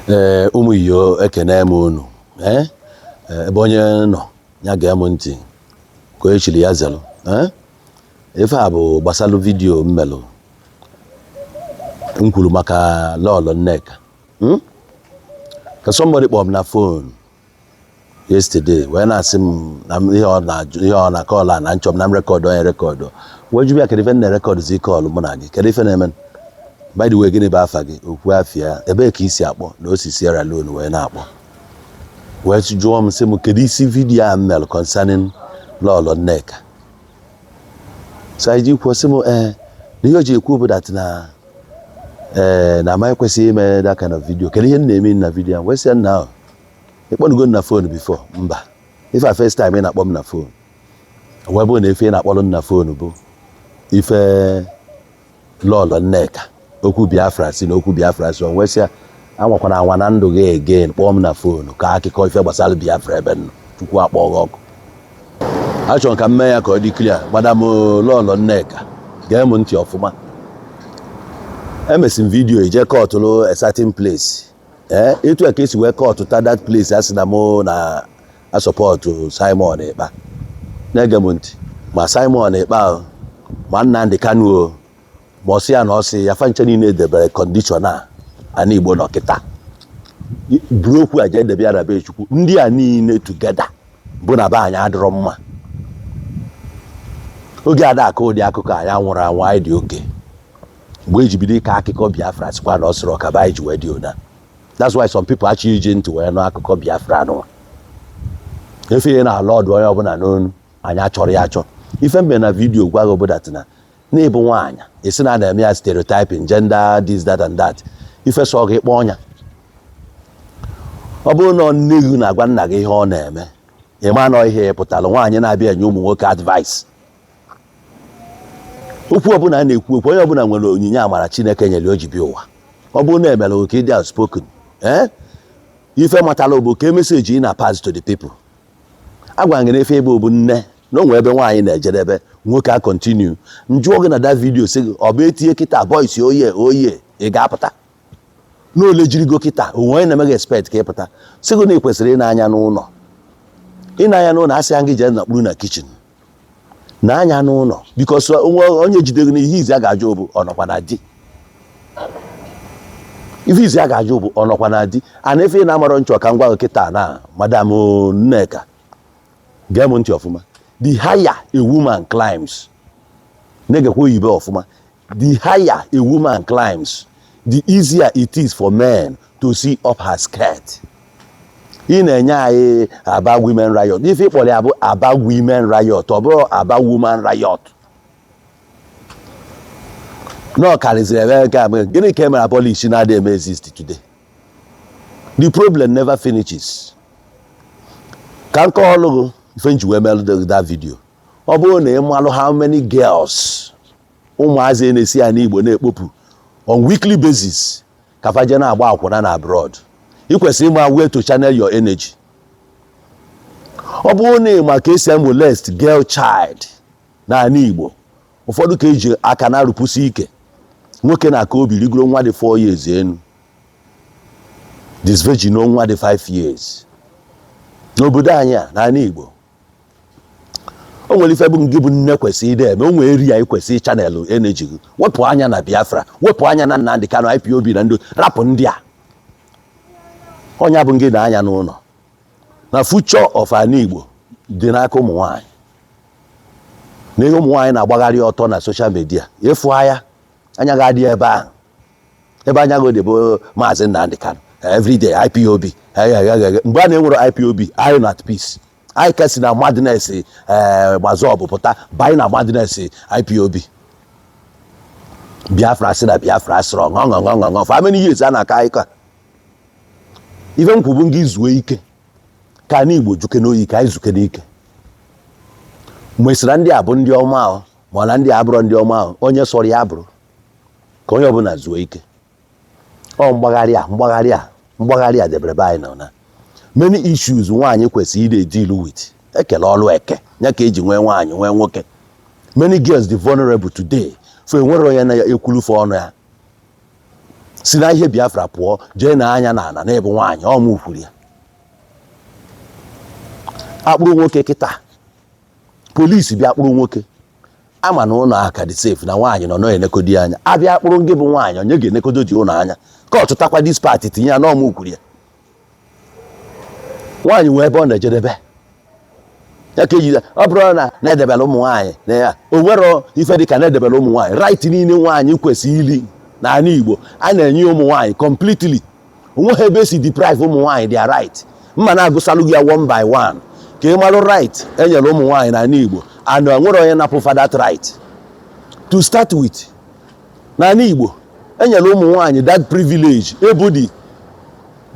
Ee, ụmụ iyo, ekene m unu. Ee, ebe onye nọ ya gee m ntị ka onye chiri ya zelụ. Ee, ife a bụ gbasalụ video m melụ m kwuru maka Lọlọ Nneka. Ka somebody kpọrọ m na phone yesterday wee na-asị m na ihe ọ na-ajụ, ihe ọ na call a na nchọ m na m record onye record, wee jụ ya, kedu ife m na-erecord zi call mụ na gị? Kedu ife na-eme? By the way, gịnị bụ afa gị? Okwu afịa, ebee ka i si akpọ? Na o si Sierra Leone wee na-akpọ, wee jụọ m sị m, kedu isi video a m mere concerning Lọlọ Nneka? So anyị ji kwuo, sị m ee, na ihe o ji ekwu bụ that na ee, na ama ekwesịghị ime that kind of video. Kedu ihe m na-eme na video a? Wee sị ya, nna ahụ, ịkpọnugo m na phone before? Mba, ife a first time ị na-akpọ m na phone. Wee bụrụ na ife ị na-akpọrọ m na phone bụ ife Lọlọ Nneka, okwu Biafra, si na okwu Biafra si. Wee sị ya, anwakwana anwa na ndụ gị again kpọọ m na phone ka akụkọ ife gbasara Biafra ebe m nọ, Chukwu akpọ gị ọkụ. Achọrọ m ka m mee ya ka ọ dị clear. Madam Lọlọ Nneka, gee m ntị ọfụma. Emesi m video ije kọtụlụ a certain place. Ee, etu a ka esi wee kọtụta that place, a sị na mụ na asupport Simon Ekpa. Na-ege m ntị, ma Simon Ekpa o, ma Nnamdi Kanu o, ma ọ sị ya na ọ sị ya, fa nche niile debere condition a ana Igbo nọ kịta. Buru okwu a jee debe ya na be Chukwu. Ndị a niile together bụ na be anyị adịrọ mma. Oge ada akọ ụdị akụkọ anyị anwụrụ anwụ, anyị dị oke mgbe eji bido ịkọ akụkọ Biafra, sịkwa na ọ sịrị ọkaba anyị ji wee dị ona. That's why some people achọghị iji ntị wee nụ akụkọ Biafra nụwa. Efe ihe na-alụ ọdụ onye ọbụla n'onu, anyị achọrọ ya achọ. Ife mbe na video gwa gị obodo na n'ịbụ nwaanyị, esi na a na-eme ya stereotyping, gender, this, that and that. Ife sọ gị kpọọ ọnya, ọ bụrụ na nne gị na-agwa nna gị ihe ọ na-eme, ị ma na ihe pụtara nwaanyị na-abịa enye ụmụ nwoke advice. Okwu ọbụla a na-ekwu okwu, onye ọbụla nwere onyinye amara Chineke nyere o ji bịa ụwa. Ọ bụrụ na emere ka ịdị outspoken, ee, ife matala bụ ka message ị na-pass to the people. Agwara gị na efe ebe bụ nne na onwe ebe nwaanyị na-ejedebe, nwoke a continue. Njụọ gị na that video, sị gị, ọ bụ etinye kịta boys oye oye, ị ga-apụta n'ole jirigo kịta onwe onye na-eme gị expect ka ị pụta, sị gị na ị kwesịrị ịna-anya n'ụlọ, ịna-anya n'ụlọ. Asị ya gị jee nakpuru na kitchen na-anya n'ụlọ, because onye jide gị n'ihe izi a ga-ajụ bụ, ọ nọkwa na di? Ife izi a ga-ajụ bụ, ọ nọkwa na di? Ana efe ị na-amarọ nchọ ka m gwa gị kịta na Madam Nneka, gee m ntị ọfụma. The higher a woman climbs, na-egekwa oyibo ọfụma, the higher a woman climbs, the easier it is for men to see up her skirt. Ị na-enye anyị Aba women riot, ife ịkpọrọ ya bụ Aba women riot, ọ bụrụ Aba woman riot na ọ karịzịrị ebe nke a. Gịnị ka e mere abolish na-adị eme exist today? The problem never finishes. Ka nke ọlụgụ ife nji wee melụ that video, ọ bụrụ na ị malụ how many girls, ụmụazị na-esi ya n'Igbo na-ekpopụ on weekly basis ka fa je na-agba akwụna na abroad, ị kwesịrị ịma where to channel your energy. Ọ bụrụ na ị ma ka esi molest girl child n'ala Igbo, ụfọdụ ka eji aka na-arụpụsị ike, nwoke na-aka obi rigoro nwa dị 4 years enu, disvirgin nwa dị 5 years n'obodo anyị a n'ala Igbo. O nwere ife bụ gị bụ nne kwesịrị ide eme. O nwere area ị kwesịrị channel energy gị. Wepụ anya na Biafra, wepụ anya na Nnamdi Kanu, IPOB na ndị rapụ ndị a. Ọnya bụ gị na-anya n'ụlọ na future of ala Igbo dị n'aka ụmụ nwaanyị, na ihe ụmụ nwaanyị na-agbagharị ọtọ na social media. Ịfụ anya, anya ga-adị ebe ahụ, ebe anya gị dị bụ Maazị Nnamdi Kanu everyday, IPOB. Mgbe a na-enwere IPOB, anyị nọ at peace. Anyị ka si na madness ee MASSOB pụta banye na madness IPOB, Biafra sị na Biafra sịrọ ṅọ ṅọ ṅọ ṅọ. For how many years a na-akọ akụkọ a? Ife m kwubu gị, zuo ike ka anyị Igbo juke n'oyi, ka anyị zuke n'ike. Mgbe sị na ndị a bụ ndị ọma ahụ, ma na ndị a abụrọ ndị ọma ahụ, onye sọrọ ya bụrụ, ka onye ọbụla zuo ike. Ọ mgbagharị a, mgbagharị a, mgbagharị a debere be anyị nọ na many issues nwaanyị kwesịrị ide deal with. Ekele ọlụ eke ya ka eji nwee nwaanyị, nwee nwoke. Many girls dị vulnerable today, so enwere onye na-ekwulufe ọnụ ya. Si na ihe Biafra pụọ, jee na anya na ana na-ebu nwaanyị ọmụ kwuru ya. Akpụrụ nwoke kịta, polisi bịa kpụrụ nwoke, ama na ụlọ aka dị safe na nwaanyị nọ na-enekodo ya anya. Abịa kpụrụ ngị bụ nwaanyị, onye ga-enekodo dị ụlọ anya ka ọ chụtakwa this part tinye ya n'ọmụ kwuru ya. Nwaanyị nwee ebe ọ na-ejedebe ya ka eji ọ bụrụ na na-edebere ụmụ nwaanyị na ya, o nwero ife dịka na-edebere ụmụ nwaanyị. Right niile nwaanyị kwesịrị ili n'ala Igbo, a na-enye ụmụ nwaanyị completely. Onweghị ebe esi deprive ụmụ nwaanyị their right. Mma na-agụsalụ gị ya one by one ka ị marụ right enyere ụmụ nwaanyị n'ala Igbo, and nwere onye napụ fa that right. To start with, n'ala Igbo enyere ụmụ nwaanyị that privilege ebu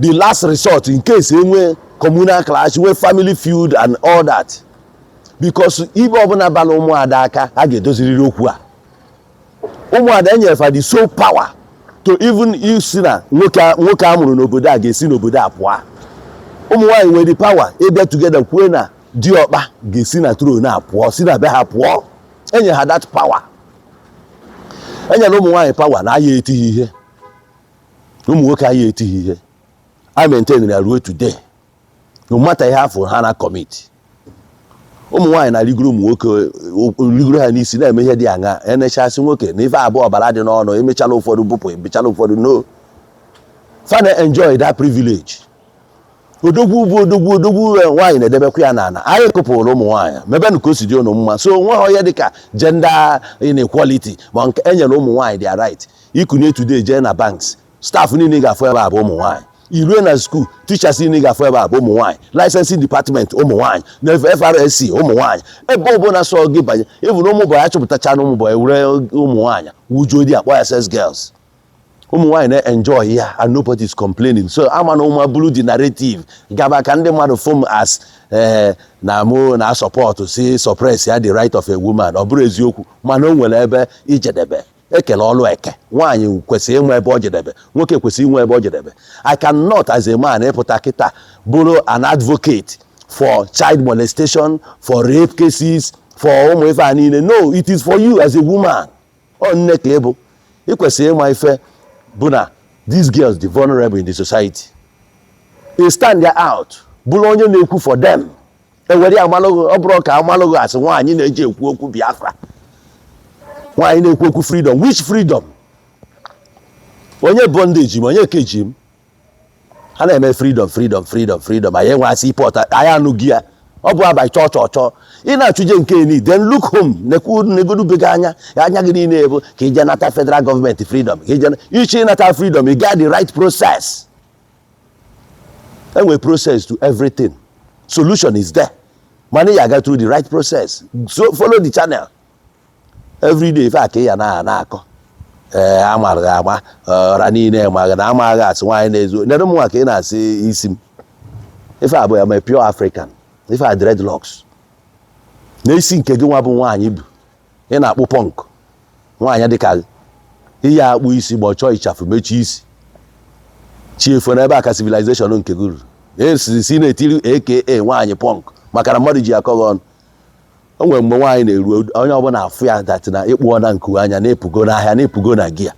the last resort in case enwe communal clash, nwee family feud and all that, because ibe ọbụla bara ụmụada aka, a ga-edoziriri okwu a. Ụmụada enyere fa the sole power to even isi na nwoke a mụrụ n'obodo a ga-esi n'obodo a pụọ. Ụmụ nwaanyị nwere the power ịbịa together kwuo na diọkpa ga-esi na throne a pụọ, si na be ha pụọ. Enye ha that power. Enyere ụmụ nwaanyị power na aya etighị ihe, ụmụ nwoke aya etighị ihe. A maintain ya ruo today, no matter ihe afọ ha na commit. Ụmụ nwaanyị na-arigoro ụmụ nwoke, rigoro ha n'isi, na-eme ihe dị aṅa. Enechasị nwoke na ife abụọ ọbara dị n'ọnụ, emechala ụfọdụ bụpụ, emechala ụfọdụ no fa na enjoy that privilege. Odogwu bụ odogwu, odogwu nwaanyị na-edebekwa ya n'ala. Anyị kụpụrụ ụmụ nwaanyị mebenụ ka o si dị ụnụ mma. So nwe onye dịka gender inequality ma nke enyere ụmụ nwaanyị their right. Ikunye today, jee na banks, staff niile ị ga-afụ ebe a bụ ụmụ nwaanyị. Irue na school, teachers niile ị ga-afụ ebe a bụ ụmụ nwaanyị. Licensing department, ụmụ nwaanyị. Na FRSC, ụmụ nwaanyị. Ebe ọbụla sọ gị banye, even ụmụ boy achọpụtacha na ụmụ boy were ụmụ nwaanyị wujuo di akpọ ya sex girls. Ụmụ nwaanyị na-enjoy ya and nobody is complaining. So ama na ụmụ bụrụ the narrative gaba ka ndị mmadụ fụ m as ee na mụ na support si suppress ya the right of a woman. Ọ bụrụ eziokwu, mana o nwere ebe ijedebe. Ekele ọlụ eke, nwaanyị kwesịrị inwe ebe ọ jedebe, nwoke kwesịrị inwe ebe ọ jedebe. I cannot as a man ịpụta kịta bụrụ an advocate for child molestation, for rape cases, for ụmụ ife a niile. No, it is for you as a woman. Ọ nne ka ị bụ, ị kwesịrị ịma ife bụ na these girls dị vulnerable in the society. You stand there out, bụrụ onye na-ekwu for them, ewere ya amalụghị. Ọ bụrụ ka amalụghị asị nwaanyị na-eji ekwu okwu Biafra, nwaanyị na-ekwu okwu freedom. Which freedom? Onye bondage m, onye keji m? Ha na-eme freedom, freedom, freedom, freedom. Anyị enwe asị pọt, anyị anụghị ya. Ọ bụ abalị chọọ chọọ chọọ ị na-achụje nke ni. Then look home, nekwu negodu gị anya. Anya gị niile bụ ka ije nata federal gọọmenti freedom, ka ije iche ịnata freedom. Ị gaa the right process. Enwe process to everything. Solution is there, mana ị ga through the right process. So follow the channel. Every day ife a ka ị ya na na-akọ. Ee, amara gị ama ọra niile ma na amaghị asị nwaanyị na-ezo nere m nwa ka ị na-asị isi m. Ife a bụ ya ma pure African, ife a dreadlocks na isi nke gị nwa bụ nwaanyị bụ ị na-akpụ punk. Nwaanyị dịka gị ihe akpụ isi ma ọ chọọ ịchafụ mechie isi chi efo n'ebe a ka civilization nke gị ruru. Esi si na-etiri aka nwaanyị punk maka na mmadụ ji akọ gị ọnụ. O nwere mgbe nwaanyị na-eru onye ọbụla afụ ya that na ịkpụọ na nku anya na-epugo n'ahịa, na-epugo na gị ya.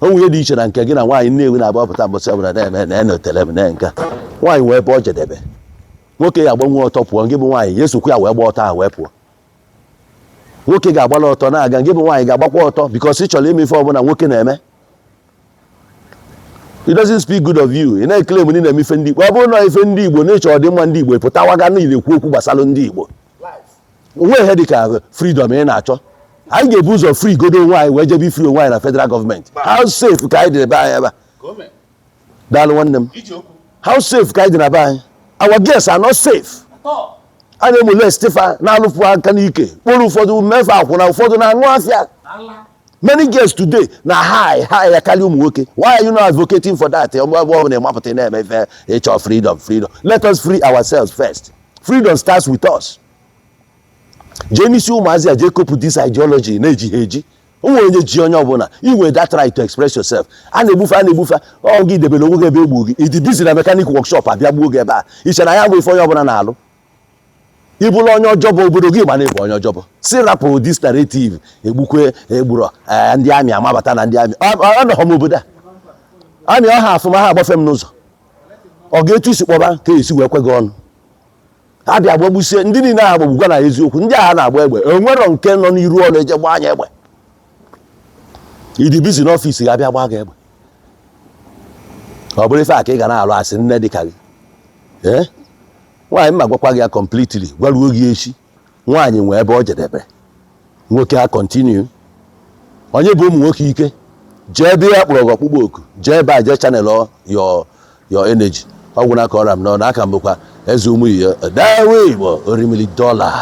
O nwere ihe dị iche na nke gị na nwaanyị Nnewi na-abụ pụta mbọsị ọbụla na-eme na enotere m na nke nwaanyị wee ebe ọ jedebe. Nwoke ya agbanwe ọtọ pụọ, ngị bụ nwaanyị ya esokwa ya wee gba ọtọ ahụ wee pụọ. Nwoke ga-agbala ọtọ na-aga, ngị bụ nwaanyị ga-agbakwa ọtọ because ị chọrọ ime ife ọbụla nwoke na-eme. It doesn't speak good of you. Ị na-ekele m na ị na-eme ife ndị Igbo. Ọ bụrụ na ife ndị Igbo na ịchọ ọdịmma ndị Igbo, pụtawaga na ị na-ekwu okwu gbasara ndị Igbo. Onwe ihe dị ka freedom ị na-achọ, anyị ga-ebu ụzọ free godo onwe anyị wee jebe free onwe anyị na federal gọọmenti. How safe ka anyị dị ebe anyị ebe a? Daalụ, nwanne m. How safe ka anyị dị na be anyị? Our girls are not safe. A na-emolest fa, na-alụpụ aka n'ike, kpụrụ ụfọdụ mmefe akwụna, ụfọdụ na-aṅụ afịa. Many girls today na high high ya karịa ụmụ nwoke. Why are you not advocating for that? Ọ bụ na ịmapụta na-eme ife ịchọ freedom, freedom. Let us free ourselves first. Freedom starts with us. Jee n'isi ụmụazị a, jee kopụ this ideology na-eji ha eji. O nwere onye ji onye ọbụla inwe that right to express yourself. A na-egbufe, a na-egbufe. Ọ gị debere onwe gị ebe egbu gị. Ịdị busy na mechanic workshop, abịa gbuo gị ebe a. Iche na ya bụ ife onye ọbụla na-alụ. Ịbụrụ onye ọjọbọ obodo gị, mana ịbụ onye ọjọbọ si rapụ this narrative. Egbukwe egburo ndị amị amabata na ndị amị anọghọ m obodo a. Amị ọha afụma ha agbafe m n'ụzọ. Ọ ga-etu isi kpọba ka esi wee kwe gị ọnụ. Abịa gbagbusie ndị niile ahụ gbagbugwa na eziokwu. Ndị agha na-agba egbe, enwerọ nke nọ n'iru ọrụ eje gbaa anya egbe. Ịdị busy n'office, ga-abịa gbaa gị egbe. Ọ bụrụ ife a ka ị ga na-alụ, asị nne dị ka gị. Ee, nwaanyị, mma gwakwa gị ya completely, gwaruo gị echi. Nwaanyị nwee ebe ọ jedebere, nwoke a continue. Onye bụ ụmụ nwoke ike, jee ebe ya kpọrọ gị ọkpụkpọ oku, jee ebe a, jee channel your energy. Ọ gwụna ka ọra m n'ọnụ. Aka m bụkwa eze ụmụ iyo dawe Igbo orimili dollar.